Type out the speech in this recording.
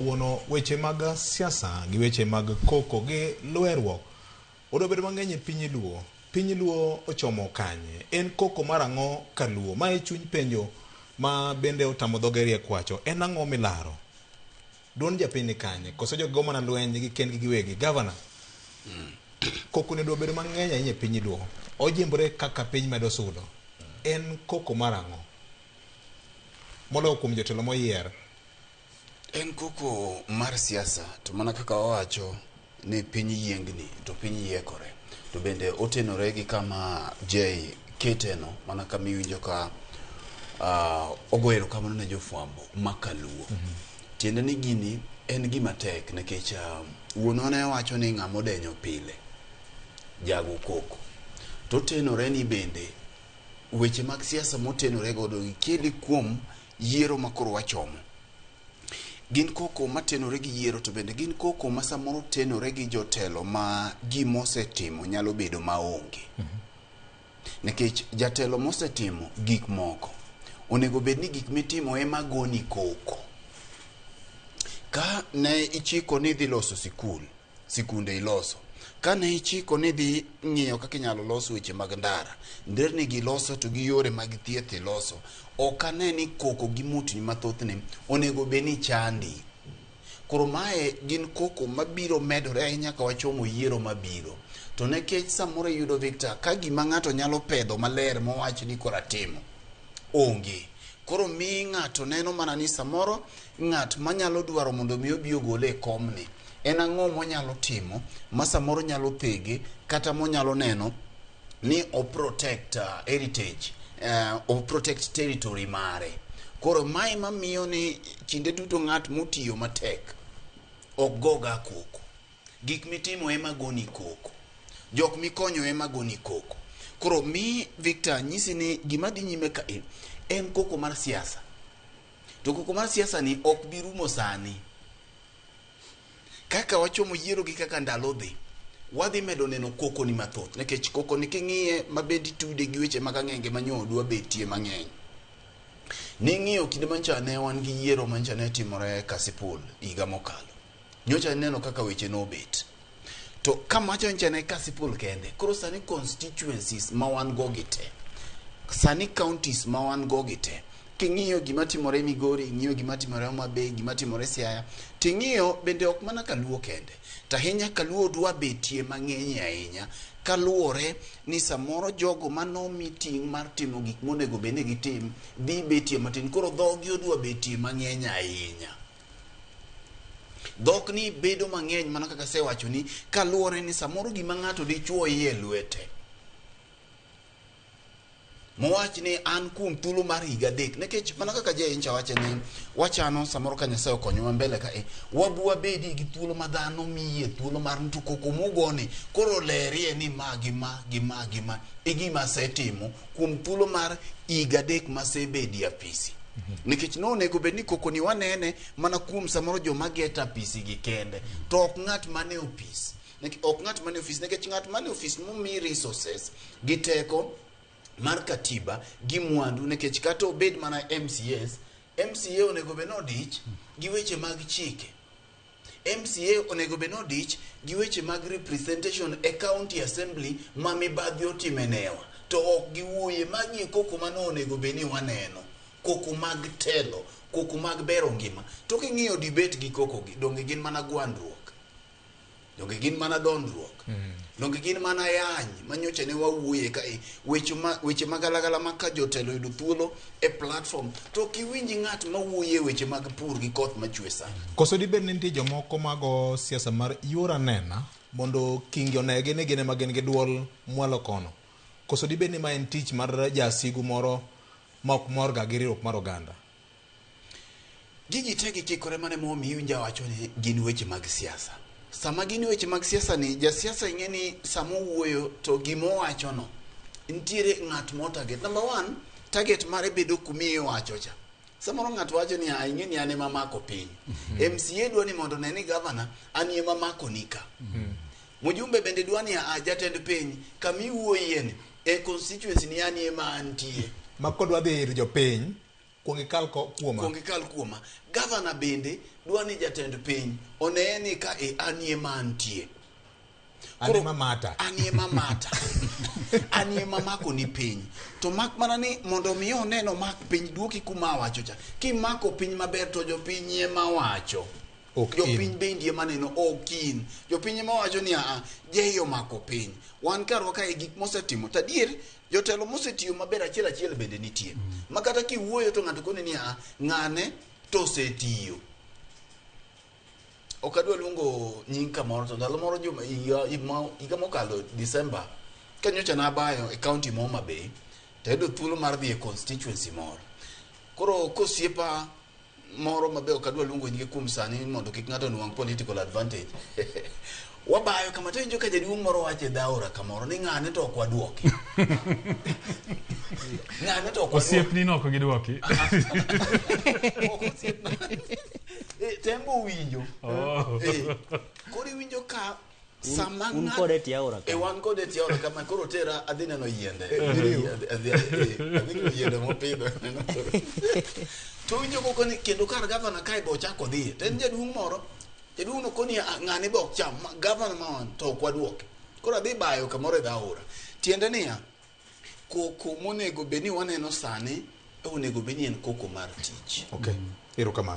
Wuono weche mag siasa gi weche mag koko gi lweruok odwa bedo mang'eny e piny Luo. Piny Luo ochomo kanye? En koko mar ang'o ka Luo? Ma e chuny penjo ma bende otamo dhoge riek wacho. En ang'o milaro? Duond japiny ni kanye? Koso jogi go mana lweny gi kendgi giwegi? Gavana, koko ni odwa bedo mang'eny ahinya e piny Luo. Ojimbore kaka piny medo sudo. En koko mar ang'o? Moloyo kuom jotelo moyier. En koko mar siasa to mana kaka wawacho ni piny yiengni to piny yiekore to bende otenore gi kama Jay keteno mana kama iwinjo ka ogo erokamano ne jofwambo ma kaluo. Tiende ni gini en gima tek nikech wuonwa ne wacho ni ng'ama odenyo pile jago koko. To otenore ni bende weche mag siasa motenore godo gi keli kuom yiero ma koro wachomo. Gin koko matenore gi yiero to bende gin koko ma samoro tenore gi jotelo ma gimosetimo nyalo bedo maonge. Nikech jatelo mosetimo gik moko, onego bed ni gik mitimo ema goni koko. Ka ne ichiko ni idhi loso sikul, sikunde iloso. Kane ichiko ni idhi ng'iyo kaka inyalo los weche mag ndara, nderni gi iloso to gi yore mag thieth iloso. Ok ane ni koko gi mutni mathothne onego bed ni chandi. Koro mae gin koko mabiro medore ahinya ka wachomo yiero mabiro. To nikech samoro iyudo Victor, ka gima ng'ato nyalo pedho maler mowach ni koro atimo, onge. Koro mi ng'ato neno mana ni samoro ng'at manyalo dwaro mondo mi obi ogole e komni, en ang'o monyalo timo ma samoro nyalo thege kata monyalo neno ni o protect heritage, o protect territory mare. Koro mae mamiyo ni kinde duto ng'at motiyo matek ok goga koko. Gik mitimo ema goni koko. Jok mikonyo ema goni koko. Koro mi Victor nyisi ni gima dhi nyime ka e en koko mar siasa. To koko mar siasa ni ok bi rumo sani. Kaka wachomo yiero gi kaka ndalo dhi, wadhi medo neno koko ni mathoth. Nikech koko ni king'iye mabed itude gi weche mag ang'enge ma nyo dwa betie mang'eny. Ning'iyo kinde mancha ne wan gi yiero mancha ne timore Kasipul higa mokalo. Nyocha ineno kaka weche nobet. To kamacho ncha ne Kasipul kende, koro sani constituencies ma wan go gi te, sani counties ma wan go gi te, king'iyo gima timore Migori, ing'iyo gima timore Homa Bay, gima timore Siaya, ting'iyo bende ok mana Kaluo kende, to ahinya Kaluo dwa betie mang'eny ahinya, kaluwore ni samoro jogo manomi ting' mar timo gik monego bed ni gitim, dhi betie matin, koro dhogi odwa betie mang'eny ahinya. Dhok ni bedo mang'eny mana kaka asewachoni kaluwore ni samoro gima ng'ato dichuo iye lwete. Mowach ni an kuom thuolo mar higa adek nikech mana kaka Jay ncha wache ni wachano samoro ka Nyasaye okonyowa mbele ka e wabu wabedi gi thuolo ma dhano miye thuolo mar to koko mugoni koro lerie ni ma gi ma gi ma gi ma e gima asetimo kuom thuolo mar higa adek masebedi e apisi. Nikech nonego bed ni koko ni wanene mana kuom samoro joma geto apisi gi kende to ok ng'at mane ofis. Ok ng'at mane ofis nikech ng'at mane ofis momi resources gi teko mar katiba gi mwandu nikech kata obed mana MCAs, MCA onego bed ni odich gi weche mag chike. MCA onego bed ni odich gi weche mag representation e county assembly ma mibadhi otime newa to ok giwuoye. Magi e koko mane onego bed ni waneno, koko mag telo, koko mag bero ngima. To king'iyo debate gi koko gi, donge gin mana gwandruok, donge gin mana dondruok, donge gin mana yany manyocha ne wawuoye ka e weche ma weche magalagala ma ka jotelo oyudo thuolo e platform to ok iwinj ng'at mawuoye weche mag pur gi koth machwe sani. Koso dibed ni nitie jomoko mago siasa mar yuor anena mondo kingi onegi ni gin ema gin gi duol mwalo kono? Koso dibed ni ma en tich mar jasigu moro ma ok morga gi riwruok mar oganda? Gigi te gikikore mane momiyo iwinjo awacho ni gin weche mag siasa. Sama gin weche mag siasa ni, jasiasa ing'e ni sama owuoyo to gima owacho no nitiere ng'at mo target. Number one, target mare bedo kuma iwacho cha. Samoro ng'ato wacho ni ah, ing'e ni an ema amako piny. MCA dwa ni mondo one ni gavana an ema amako nika. Mjumbe bende dwa ni ah, jatend piny kama iwuoyie ni e constituency ni an ema antie. Ma kodwa dhi ir jopiny Kuong ikal kuoma. Kuong ikal kuoma. Gavana bende dwa ni jatend piny oneye ni ka e anie ma antie. An ema mata. An ema mata. An ema mako ni piny. To mak mana ni mondo mi one no mak piny duoki kuma awacho cha. Kimako piny maber to jopiny ema wacho. Ok Jopiny bende ema neno ok in. Jopiny ema wacho ni aa, Jay omako piny. Wan karwa kae gik mosetimo. To adier, jotelo mosetiyo maber achiel achiel bende nitie. Ma kata kiwuoyo to ng'ato koni ni aa, ng'ane to osetiyo. Ok adwa luongo nying kamoro to ndalo moro juma higa higa mokalo December ka nyocha nabayo e county ma Homa Bay to ayudo thuolo mar dhi e constituency moro. Koro kosiepa moro mabe ok adwa luongo nyinge kuom sani mondo kik ng'ato nwang' political advantage. Wabayo kama to iwinjo ka jaduong' moro wacho e dhaora kamoro ni ng'ane to ok waduoki. Ng'ane to ok waduoki. Osiepni no ok gidwoki. Ok osiepna. Tembo winjo. Oh. Koro iwinjo ka sama Un ng'at- kode tie aora Eh, wan kode tie aora kama koro tera adhi neno yiende. Adhi neno yiende mopidho. To winjo koko ni kendo kar gavana kae be ochako dhiye. To en jaduong' moro, jaduong' no koni "Ah, ng'ani be ok cham, gavana ma wan to ok waduoke. Koro adhi bayo kamoro e dho aora. Tiende niya, koko monego bed ni waneno sani onego bed ni en koko mar tich. Okay. Erokamano.